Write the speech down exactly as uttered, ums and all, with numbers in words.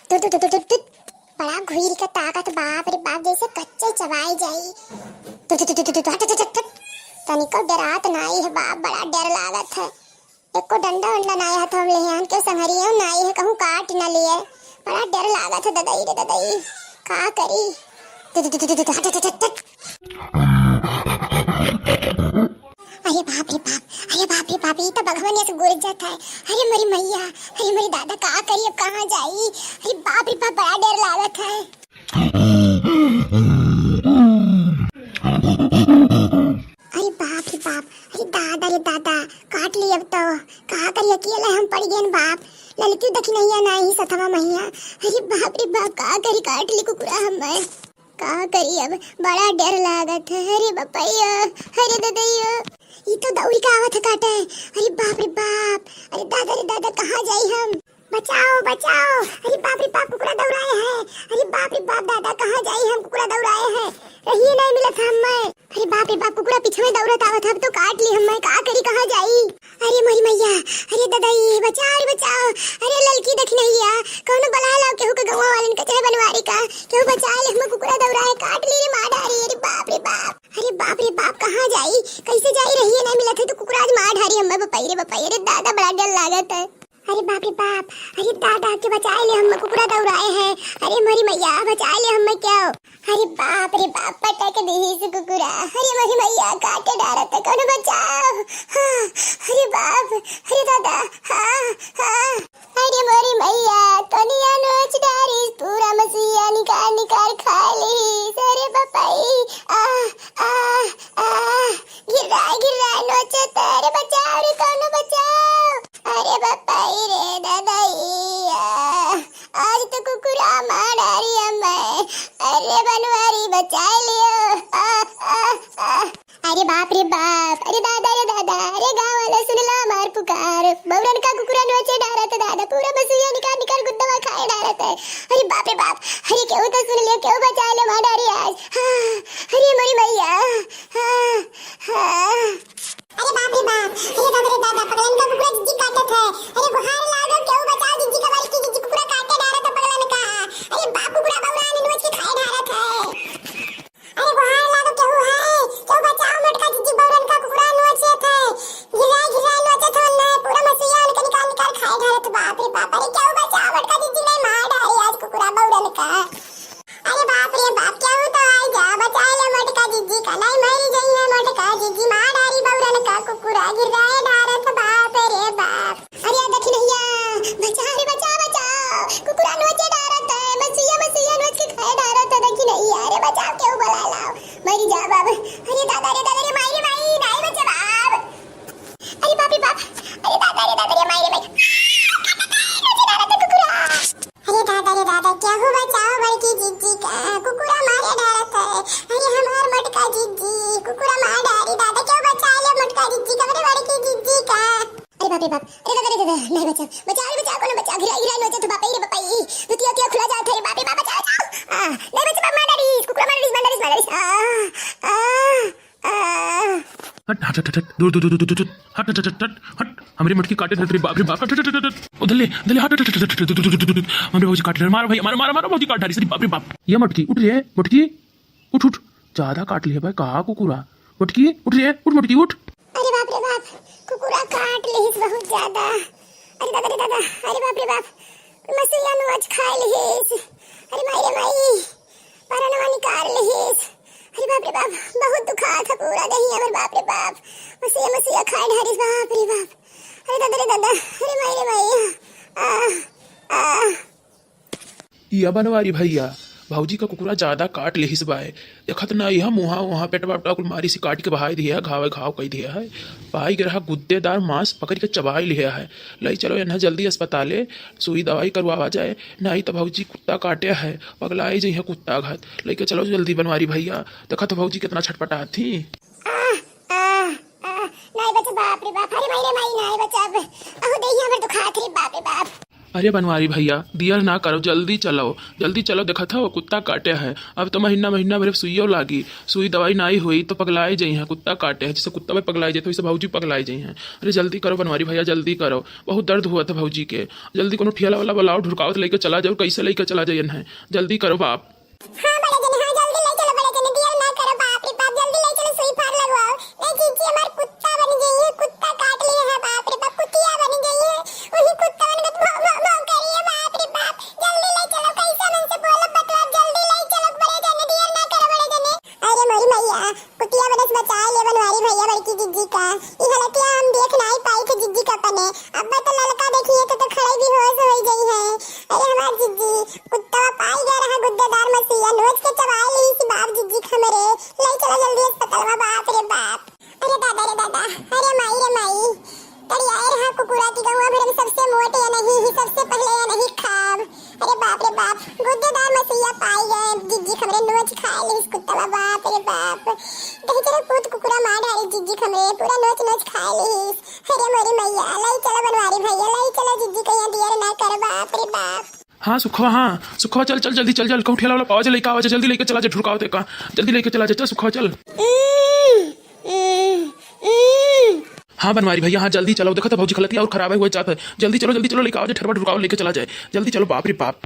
तु, तु, तु, तु, तु, तु। बड़ा घुइर के ताकत, बाप रे बाप, जैसे कच्चे चबाई जाई। तु, तु, तु, तु, तु, तु, हट, हट, हट, हट। तनिको डरात नाई है बाप, बड़ा डर लागत है। एको डंडा उंडा नाई हाथ में लेहे हन, केहू संघरियो नाई है, कहूँ काट न लिए। बड़ा डर लागत है ददई रे ददई, का करी? तु, तु, तु, तु, तु, तु, हट, हट, हट, हट। अरे बाप रे बाप, अरे बाप रे बाप, ई तो बघवन यस गुरजत है। अरे मोरी मैया, अरे मोरी दादा, का करी अब, कहाँ जाई? अरे बाप रे बाप, बड़ा डर लागत है। अरे बाप रे बाप, अरे दादा रे दादा, काट ली अब तो। का करी, अकेले हम पड़ गए बाप। ललकी देखी नहीं है, ना ही सथवा मैया। अरे बाप रे बाप, का करी, काट ली कुकुरा हमें। का करी अब, बड़ा डर लागत है। अरे बपैया, अरे ददैया, ई तो दौड़ी के आवत है काटे। अरे बाप रे बाप, अरे दादा रे दादा, कहाँ जाई हम? बचाओ, बचाओ, अरे बाप रे बाप, कुकुरा दौड़ाए है। अरे बाप रे बाप, दादा, कहाँ जाई हम, कुकुरा दौड़ाए है, रहिए नहीं मिलत हम मैं। अरे बाप रे बाप, कुकुरा पीछे में दौड़त आवत है, अब तो काट ली हम मैं, का करी, कहाँ जाई? अरे मोरी मैया, अरे ददाई, बचाओ रे बचाओ। अरे ललकी दखिनैया, कौनो बला लाओ केहू के, गौवा वालन का चाहे बनवारी का, केहू बचा ले, हमें कुकुरा दौड़ाए, काट ली रे, मार डारी। अरे बाप रे बाप, अरे बाप रे बाप, कहाँ जाई, कैसे जाई, रहिए नहीं मिलत है तो कुकुरा आज मार डारी हमें, बपाई रे बपाई, अरे दादा बड़ा डर लागत है। अरे बाप रे बाप, अरे दादा के बचाए ले, हमें कुकुरा दौड़ाए है। अरे मोरी मैया, बचाए ले हमें क्या? अरे बाप रे बाप, पटक दीहिस कुकुरा। अरे मोरी मैया, काटे डारत है, कौनो बचाओ। हाँ, अरे बाप, अरे दादा, हाँ, हाँ। अरे मोरी मैया, कनिया नोच डारिस, पूरा मसीहा निकाल निकाल खा लीस। अरे बपाई, आ, आ, आ, गिर्राए, गिर्राए नोचत, अरे बचाओ रे, कौनो बचाओ। अरे बपाई रे ददैया, आज तो कुकुरा मार डारी हमें। अरे बनवारी बचाए लियो। आ, आ, आ। अरे बाप रे बाप, अरे दादा रे दादा, अरे गाँव वाला सुन लो हमार पुकार। बौरन का कुकुरा नोचे डारत दादा, पूरा बसुइया निकाल निकाल गुद्दवा खाए डारत है। अरे बाप रे बाप, अरे केहू तो सुन लियो, केहू बचाए लियो, मार डारी आज। हाँ, अरे मोरी मैया, हाँ, हाँ। अरे बाप रे बाप, अरे दादा रे दादा, पगलन का कुकुरा जिज्जी काटत है। अरे गुहार लाडो, केहू बचाओ जिज्जी का, बल्कि जिज्जी कुकुरा काटे डारत है पगलन का। अरे बाप, कुकुरा बौरा ने नोच के खाए डारत है। अरे गुहार लाडो, केहू है, केहू बचाओ, मोटका जिज्जी बौरन का कुकुरा नोचत है। गिराए गिराए नोचत है, पूरा मसीहा उनके निकाल निकाल खाए डारत। बाप रे बाप, अरे केहू बचाओ, मोटका जिज्जी नहीं मार डारी आज कुकुरा बौरन का। अरे बाप रे बाप, केहू तो आई जा, बचाए ले मोटका जिज्जी का, नहीं मरी जइहे मोटका जिज्जी, मार डारी बौरन का कुकुरा, गिराए डारत, बाप रे बाप। अरे दखिनैया, बचा रे बचा, बचा, कुकुरा नोचे डारत है, मसीहा मसीहा नोच के खाए डारत है दखिनैया, अरे बचाओ, केहू बुला लाओ, मरी जा बाप। अरे दादा रे दादा रे, माई रे माई, नहीं बचे बाप। अरे बाप रे बाप, अरे दादा रे दादा रे, माई रे माई, आ, काटा काटा, नोचे डारत है कुकुरा। अरे दादा रे दादा, केहू बचाओ बड़की जिज्जी का, कुकुरा मारे डारत है। अरे हमार मोटका जिज्जी, कुकुरा मार डारी दादा, केहू बचा ले मोटका जिज्जी का, अरे बड़की जिज्जी का। अरे बाप रे बाप, अरे दादा रे दादा, नहीं बचा, बचा रे बचा, कोनो बचा, गिरा गिरा नोचत बाप रे बाप, ई दुतिया उतिया खुला जात है रे बाप रे बाप, बचा बचा। आ, नहीं बचा बाप, मार डारी, कुकुरा मार डारी, मार डारी, मार डारी। आ, आ। आ। हट, हट, हट, हट, हट, दूर, दूर, दूर, दूर, दूर, हट, हट, हट, हट, हट, हमरे मटकी काटे धरत रे, बाप रे बाप, हट, हट, हट, हट, हट, उधर ले, उधर ले, हट, हट, हट, हट, हट, हट, हट, हट, हट, हट, हमरे भौजी काट ले, मारो भैया, मारो, मारो, मारो, भौजी काट डारी, अरे बाप रे बाप, ये मटकी, उठ रे, उठ, उठ, ज्यादा काट लिहे भाई, कहा कुकुरा, मटकी, उठ रे, उठ मटकी, उठ। अरे बाप रे बाप, कुकुरा काट लिहिस बहुत ज्यादा, अरे दादा रे दादा, अरे बाप रे बाप, मसुइया नु आज खाए लिहिस, अरे माई रे माई, परनवा निकाल लिहिस। अरे बाप रे बाप, बहुत दुखात है पूरा देहिया, अरे बाप रे बाप, मसिया मसिया खाए ढारिस, बाप रे बाप। अरे दादा रे दादा, अरे माई रे माई। आ, आ। या बनवारी भैया, भौजी का कुकुरा ज्यादा काट लेहिस बाय। देखत ना यह मुहा वहाँ पेटवा वेटवा कुल मारी से काट के बहाई दिया है, घाव घाव कई दिया है। पाई के रहा गुद्देदार मांस पकड़ के चबाई लिया है। लई चलो इन्हें जल्दी अस्पताले, सुई दवाई करवावा जाए। नाहीं त भौजी कुत्ता काटे है, पगलाई जइहे कुत्ता घात। लइके चलो जल्दी बनवारी भैया, देखत भौजी कितना छटपटात ही। आह, आह, आह, नाई बचे, बाप रे बाप, अरे माई रे माई, नाई बचे अब। अहो देहिया हमर दुखात रे, बाप रे बाप। अरे बनवारी भइया, दियर ना करो, जल्दी चलो, जल्दी चलो, देखत हो कुत्ता काटे है। अब तो महीना महीना भरे सुइयो लागी, सुई दवाई नाई होई तो पगलाए जइहैं, कुत्ता काटे है, जैसे कुत्ता में पगलाए जात है वैसे भौजी पगलाए जइहैं। अरे जल्दी करो बनवारी भइया, जल्दी करो, बहुत दर्द हुआ था भौजी के। जल्दी कोनो ठेला वाला बुलाओ, ढुरकावत लेके चला जाओ, कैसे लेके चला जाए इन्हें, जल्दी करो बाप। हाँ बड़े जने, हाँ जल्दी ले चलो बड़े जने, दियर ना करो, बाप रे बाप, जल्दी ले चलो, सुई फार लगवाओ। ए जीजी हमार कुत्ता बन गई है, कुत्ता काट लिया है, बाप रे बाप, कुतिया बन गई है, वही कुत्ता बन के भौं भौं भौं करी है, बाप रे बाप, जल्दी ले चलो, कैसे मन से बोलो बतला, जल्दी ले चलो बड़े जने, दियर ना करो बड़े जने। अरे मोरी मैया, कुतिया बनस बचाए ले बनवारी भइया बड़की जिज्जी का। ई हालतिया हम देख नाई पाई थे जिज्जी का अपने। अब्बा तो ललका देखिए तो, तो खड़े भी होश हो गई है। अरे हमार जिज्जी, कुत्ता पाई गया रहा गुद्देदार मसीहा, नोच के चबाए ली सी बाप जिज्जी हमरे। ले चलो जल्दी अस्पताल में, बाप रे बाप। अरे दादा रे दादा, अरे माई रे माई। करियाए रहा कुकुरा की गौवा भर में सबसे मोट या नहीं ही, सबसे पहले या नहीं खाब। अरे बाप रे बाप, गुद्देदार मसीहा पाई गए, जिज्जी हमरे नोच खाए ली इस कुत्ता, बाप रे बाप। दही चलो पूत कुकुरा मार डाली जिज्जी हमरे, पूरा नोच नोच खाए ली। अरे मोरी मैया, लाई चलो बनवारी भैया, लाई चलो जिज्जी कहिया दियर ना कर, बाप रे बाप। हाँ सुखवा, हाँ सुखवा, चल चल जल्दी चल चल, कहूँ ठेला वाला पावा जा, लेके आवा जा, जल्दी लेके चला जा, ढुरकावत है का, जल्दी लेके चला जा, चल सुखवा चल। हाँ बनवारी भैया, हाँ जल्दी चलो, देखो तो भौजी खलतिया और खराब है हुए जात है, जल्दी चलो जल्दी चलो, लेके आवा जा, ठेरवा ढुरकावा लेके चला जाए, जल्दी चलो, बाप रे बाप।